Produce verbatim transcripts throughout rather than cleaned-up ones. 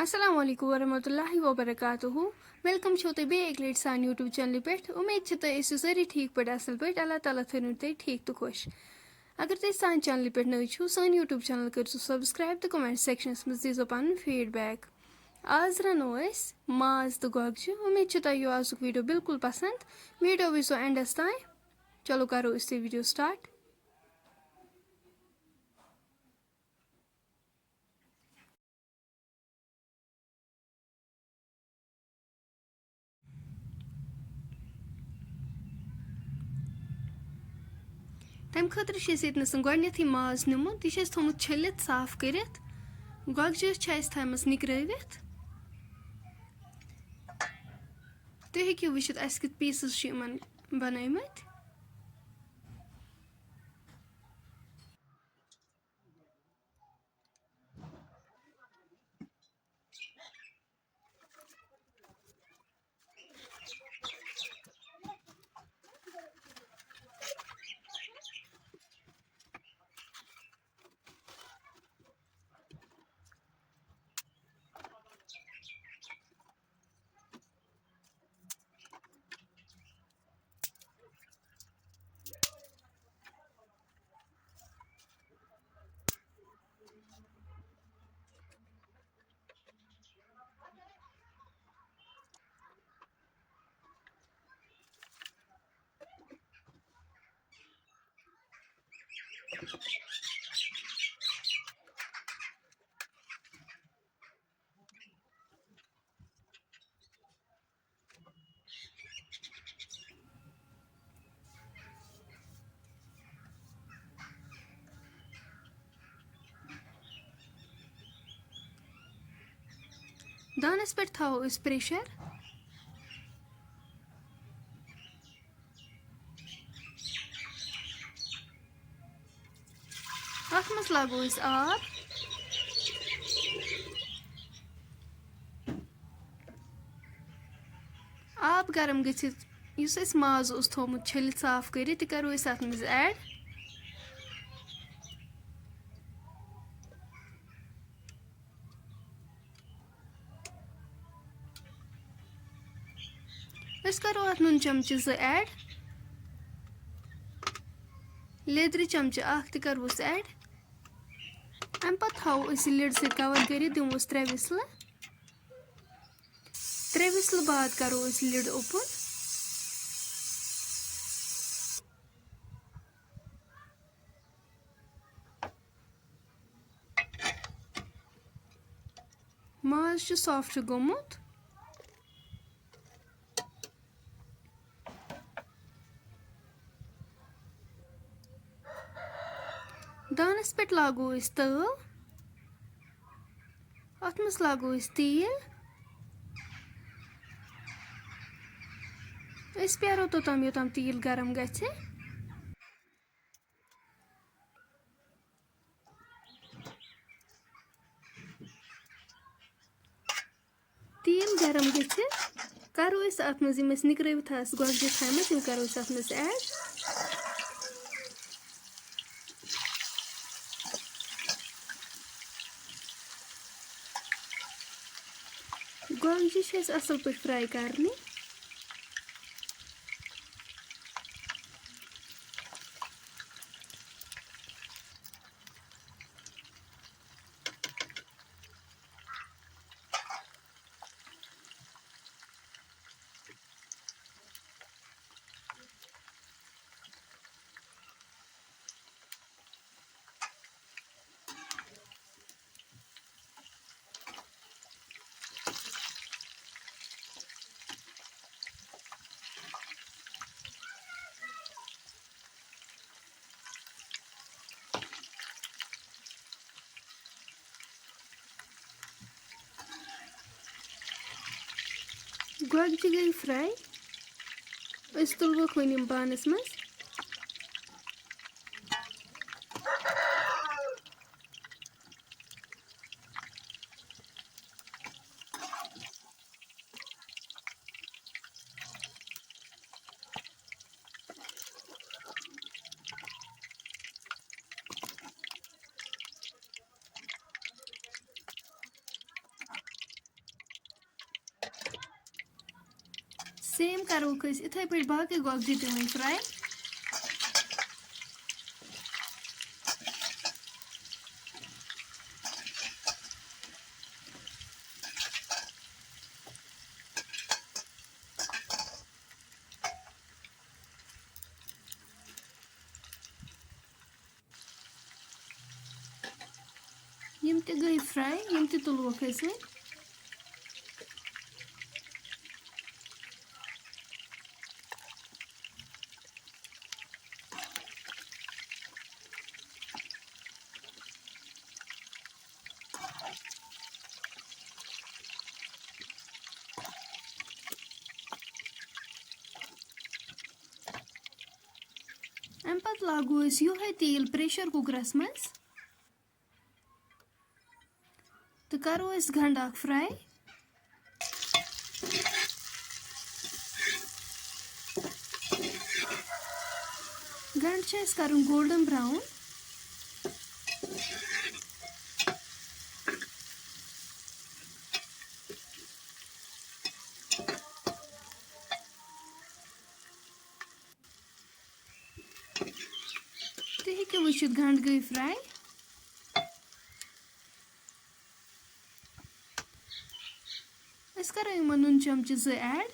السلام علیکم ورحمۃ اللہ وبرکاتہ۔ ویلکم چھو تُہۍ بیٚیہِ اَکہِ لَٹہِ سانہِ YouTube چینلہِ پٮ۪ٹھ۔ اُمید چھِ تُہۍ ٲسِو سٲری ٹھیٖک پٲٹھۍ، اَصٕل پٲٹھۍ۔ اللہ تعالیٰ تھٲینو تُہۍ ٹھیٖک تہٕ خۄش۔ اگر تُہۍ سانہِ چینلہِ پٮ۪ٹھ نٔوۍ چھِو، سٲنۍ YouTube چینل کٔرۍزیو subscribe تہٕ comment sectionس منٛز دیٖزیو پَنُن feedback۔ آز رَنو أسۍ ماز تہٕ گۄگجہِ۔ اُمید چھِ تۄہہِ یِیو آزُک video بالکل پسنٛد۔ Video وٕچھزیو endس تام۔ چلو کرو أسۍ یہِ video start۔ تَمہِ خٲطرٕ چھِ أسۍ ییٚتنَس گۄڈٕنٮ۪تھٕے ماز نیُمُت، یہِ چھُ اَسہِ تھوٚمُت چھٔلِتھ، صاف کٔرِتھ۔ گۄگجہِ چھِ اَسہِ تھایمَژٕ نِکرٲوِتھ۔ تُہۍ ہیٚکِو وٕچھِتھ، اَسہِ کِتھ pieces چھِ یِمَن بَنٲومٕتۍ۔ دانَس پٮ۪ٹھ تھاوو أسۍ pressure۔ اَتھ منٛز لاگو أسۍ آب۔ آب گرم گٔژھِتھ، یُس اَسہِ ماز اوس تھوٚومُت چھٔلِتھ صاف کٔرِتھ، تہِ کرو أسۍ اَتھ منٛز add۔ أسۍ کرو اَتھ نُن چمچہٕ زٕ add، لیٚدرِ چمچہٕ اکھ تہِ کرہوس add۔ اَمہِ پتہٕ تھاوو أسۍ یہِ lid سۭتۍ cover کٔرِتھ، دِموس ترٛےٚ whistle۔ ترٛےٚ whistle بعد کرو أسۍ lid open۔ ماز چھُ soft گوٚمُت۔ دانَس پٮ۪ٹھ لاگو أسۍ تٲو۔ اَتھ منٛز لاگو أسۍ تیٖل۔ أسۍ پیارو توٚتام، یوٚتام تیٖل گرم گژھِ۔ تیٖل گرم گٔژھِتھ کرو أسۍ اَتھ منٛز یِم أسۍ نِکرٲوِتھ آسہٕ گۄگجہِ تھایمَژٕ، یِم کرو أسۍ اَتھ منٛز add۔ گۄگجہِ چھِ اَسہِ اَصٕل پٲٹھۍ fry کرنہِ۔ گۄگجہِ گٔے fry۔ أسۍ تُلوکھ وۄنۍ یِم بانَس منٛز۔ سیم کَروکھ أسۍ یِتھَے پٲٹھۍ باقٕے گۄگجہِ تہِ وۄنۍ فرٛاے۔ یِم تہِ گٔے فرٛاے، یِم تہِ تُلوکھ أسۍ وۄنۍ۔ اَمہِ پَتہٕ لاگو أسۍ یِہوٚے تیٖل پریشر کُکرَس منٛز تہٕ کَرو أسۍ گَنٛڈٕ اَکھ فرٛاے۔ گَنٛڈٕ چھُ اَسہِ کَرُن golden brown۔ تُہۍ ہیٚکِو وٕچھِتھ گَنٛڈٕ گٔے فرٛاے۔ أسۍ کَرو یِمَن نُن چَمچہٕ زٕ add،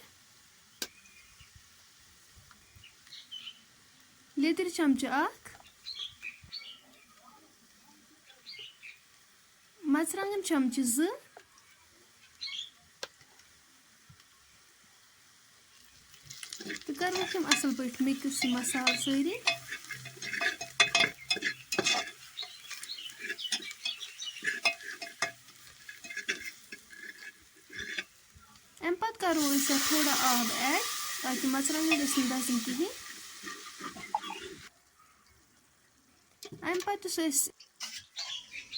لیٚدٕر چَمچہٕ اَکھ، مَرژٕوانٛگَن چَمچہٕ زٕ، تہٕ کَرہوکھ یِم اَصٕل پٲٹھۍ mix یہِ مصالہٕ سٲری۔ اَمہِ پَتہٕ کَرو أسۍ اَتھ تھوڑا آب add، تاکہِ مَرژٕوانٛگَن گٔژھۍ نہٕ دَزٕنۍ کِہیٖنۍ۔ اَمہِ پَتہٕ یُس أسۍ،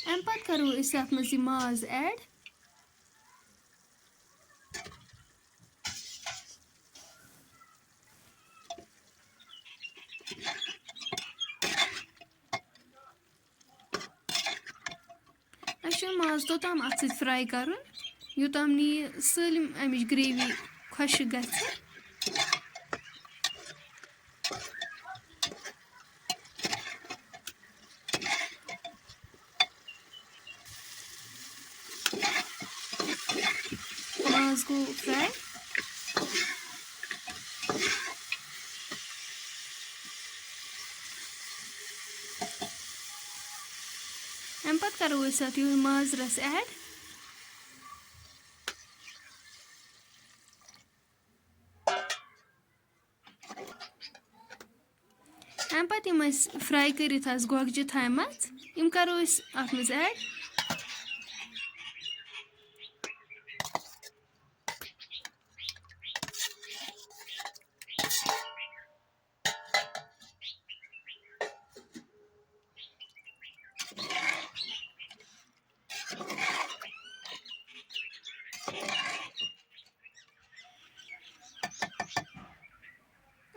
اَمہِ پَتہٕ کَرو أسۍ اَتھ منٛز یہِ ماز add۔ اَسہِ چھُ ماز توٚتام اَتھ سۭتۍ fry کَرُن، یوٚتام نہٕ یہِ سٲلِم اَمِچ gravy خۄشٕک گژھِ۔ ماز گوٚو fry۔ اَمہِ پَتہٕ کَرو أسۍ اَتھ یِہوٚے ماز رَس add۔ اَمہِ پَتہٕ یِم اَسہِ fry کٔرِتھ آسہٕ گۄگجہِ تھایمَژٕ، یِم کَرو أسۍ اَتھ منٛز add۔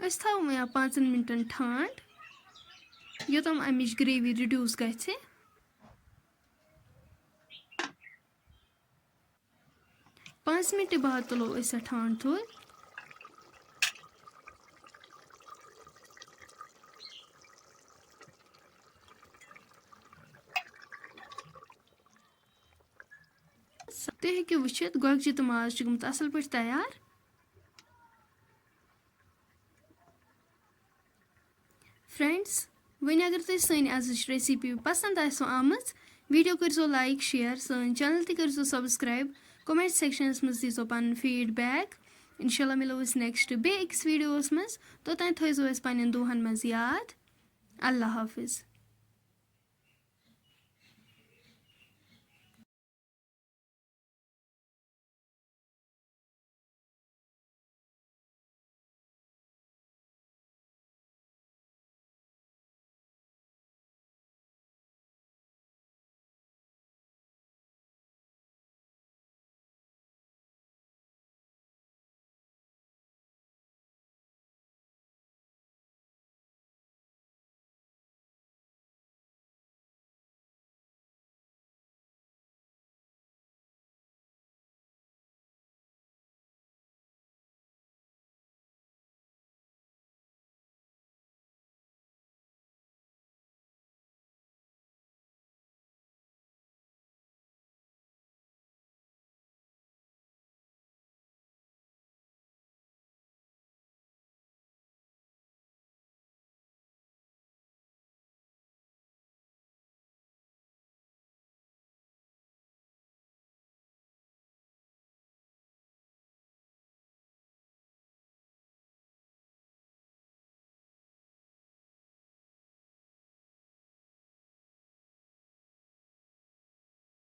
أسۍ تھاوو وۄنۍ اَتھ پانٛژَن مِنٹَن ٹھانٛڈ، یوٚتام اَمِچ gravy reduce گژھِ۔ پانٛژھ مِنٹہِ بعد تُلو أسۍ اَتھ ٹھانٛڈ تھوٚد۔ تُہۍ ہیٚکِو وٕچھِتھ، گۄگجہِ تہٕ ماز چھُ گوٚمُت اَصٕل پٲٹھۍ تیار۔ Friends، وۄنۍ اگر تۄہہِ سٲنۍ أزِچ recipe پسنٛد آسِوٕ آمٕژ، video کٔرۍزیو like، share، سٲنۍ channel تہِ کٔرۍزیو subscribe، comment sectionس منٛز دیٖزیو پنُن feedback۔ انشاءاللہ مِلو أسۍ next بیٚیہِ أکِس videoس منٛز۔ توٚتام تھٲیزیو اَسہِ پنٛنٮ۪ن دُعاہن منٛز یاد۔ اللہ حافظ۔